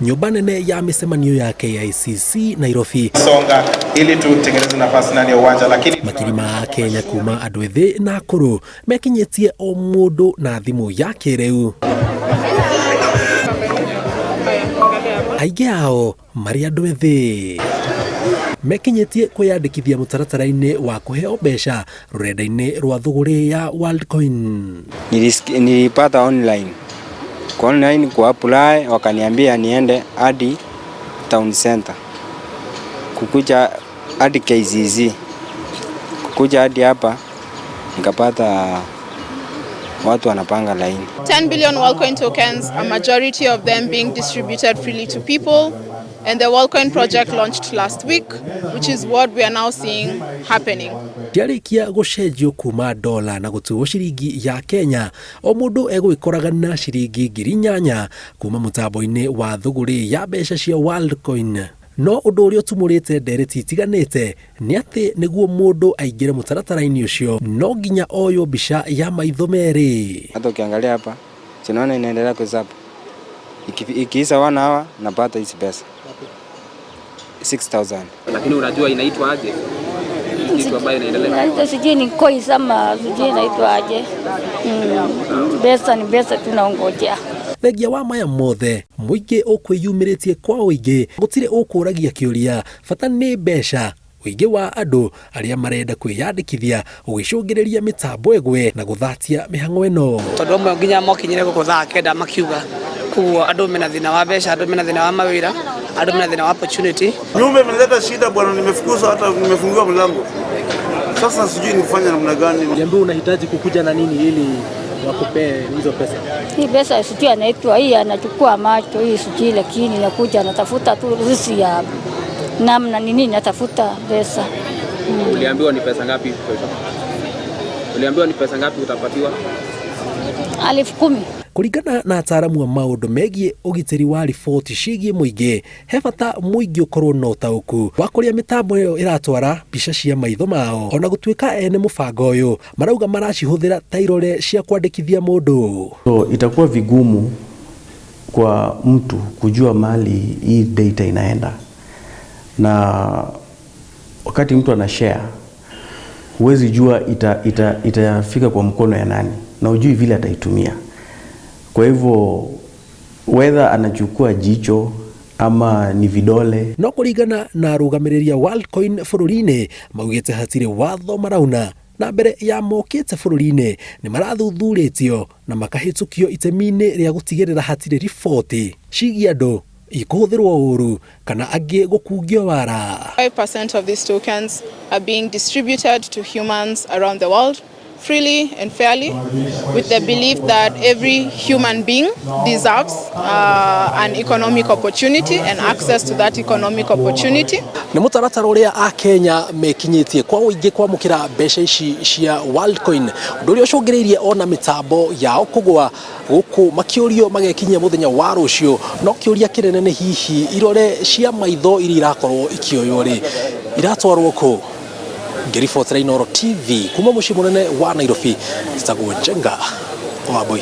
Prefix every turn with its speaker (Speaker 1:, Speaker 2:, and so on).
Speaker 1: Nyũmba nene ya mĩcemanio ya KICC Nairobi.
Speaker 2: Songa ili tutengeneze nafasi ndani ya uwanja, lakini
Speaker 1: Makiri ma Kenya kuma andũ ethĩ na akũrũ mekinyĩtie o mũndũ na thimũ ya kĩrĩu, aingĩ ao marĩ andũ ethĩ mekinyĩtie kwĩyandĩkithia mũtaratara-inĩ wa kũheo mbeca rũrenda-inĩ rwa thũgũrĩ ya Worldcoin.
Speaker 3: Nilipata online kwa online ku apply, wakaniambia niende hadi town center, kukuja hadi KCC, kukuja hadi hapa nikapata watu wanapanga laini.
Speaker 4: 10 billion WorldCoin tokens, a majority of them being distributed freely to people. And the WorldCoin project launched last week, which is what we are now seeing happening.
Speaker 1: Ciarĩkia gũcenjio kuma dola na gũtuo ciringi ya Kenya, o mũndũ egwĩkoraga na ciringi 8,000 kuma mũtambo-inĩ wa thũgũrĩ ya mbeca cia Worldcoin. No ũndũ ũrĩa ũtumũrĩte ndereti itiganĩte nĩ atĩ nĩguo mũndũ aingĩre mũtaratara-inĩ ũcio no nginya oywo mbica ya maitho merĩ.
Speaker 3: Hata ukiangalia hapa tunaona inaendelea kuhesabu. Ikiisha 1 hour napata hizi pesa 6000.
Speaker 5: Lakini unajua inaitwa aje? Hii kitu ambayo inaendelea.
Speaker 6: Inaitwa sijui ni coins ama sijui inaitwa aje. Pesa ni pesa tunaongojea.
Speaker 1: Thengia wa maya mothe, mũingĩ ũkwĩyumĩrĩtie kwa ũingĩ, gũtirĩ ũkũragia kĩũria, bata nĩ mbeca. Ũingĩ wa andũ arĩa marenda kwĩyandĩkithia ũgĩcũngĩrĩria mĩtambo ĩgwe na gũthatia mĩhang'o ĩno.
Speaker 7: Tondũ amwe nginya mokinyire gũkũ thaa 9 makiuga, koguo andũ mena thĩna wa mbeca, andũ mena thĩna wa mawĩra, andũ mena thĩna wa opportunity.
Speaker 8: Nyumba imeleta shida bwana, nimefukuzwa hata nimefungiwa mlango. Sasa sijui nifanye namna gani.
Speaker 9: Niambie, unahitaji kukuja na nini ili wakupee hizo pesa?
Speaker 6: Hii pesa sijui anaitwa hii, anachukua macho hii sijui, lakini nakuja anatafuta tu rusi ya namna nini, natafuta pesa.
Speaker 5: Uliambiwa ni pesa ngapi? Uliambiwa ni pesa ngapi utapatiwa?
Speaker 6: 10,000.
Speaker 1: Kũringana na ataaramu a maũndũ megiĩ ũgitĩri wa riboti ciĩgiĩ mũingĩ, he bata mũingĩ ũkorwo na ũtaũku wa kũrĩa mĩtambo ĩyo ĩratwara mbica cia maitho mao, ona gũtuĩka ene mũbango ũyũ marauga maracihũthĩra ta irore cia kwandĩkithia mũndũ.
Speaker 10: So itakuwa vigumu kwa mtu kujua mahali hii data inaenda, na wakati mtu ana share huwezi jua itafika kwa mkono ya nani na ujui vile ataitumia. Kwa hivyo whether anachukua jicho ama ni vidole.
Speaker 1: No kũringana na arũgamĩrĩri a Worldcoin bũrũri-inĩ, maugĩte hatirĩ watho marauna, na mbere ya mokĩte bũrũri-inĩ nĩ marathuthurĩtio na makahĩtũkio itemi-inĩ rĩa gũtigĩrĩra hatirĩ riboti ciĩgiĩ andũ ikũhũthĩrwo ũru kana angĩ gũkungio wara.
Speaker 4: 5% of these tokens are being distributed to humans around the world freely and fairly, with the belief that every human being deserves an economic opportunity and access to that economic opportunity.
Speaker 1: Nĩ mũtaratara ũrĩa Akenya mekinyĩtie kwa ũingĩ kwamũkĩra mbeca ici cia Worldcoin, ũndũ ũrĩa ũcũngĩrĩirie ona mĩtambo yao kũgwa gũkũ makĩũrio magekinyia mũthenya wa rũciũ. No kĩũria kĩnene nĩ hihi irore cia maitho iria irakorwo ikĩoywo rĩ iratwarwo kũ? Ngĩribotera Inooro TV kuma mũciĩ mũnene wa Nairobi, njĩtagwo Njenga wa Mbui.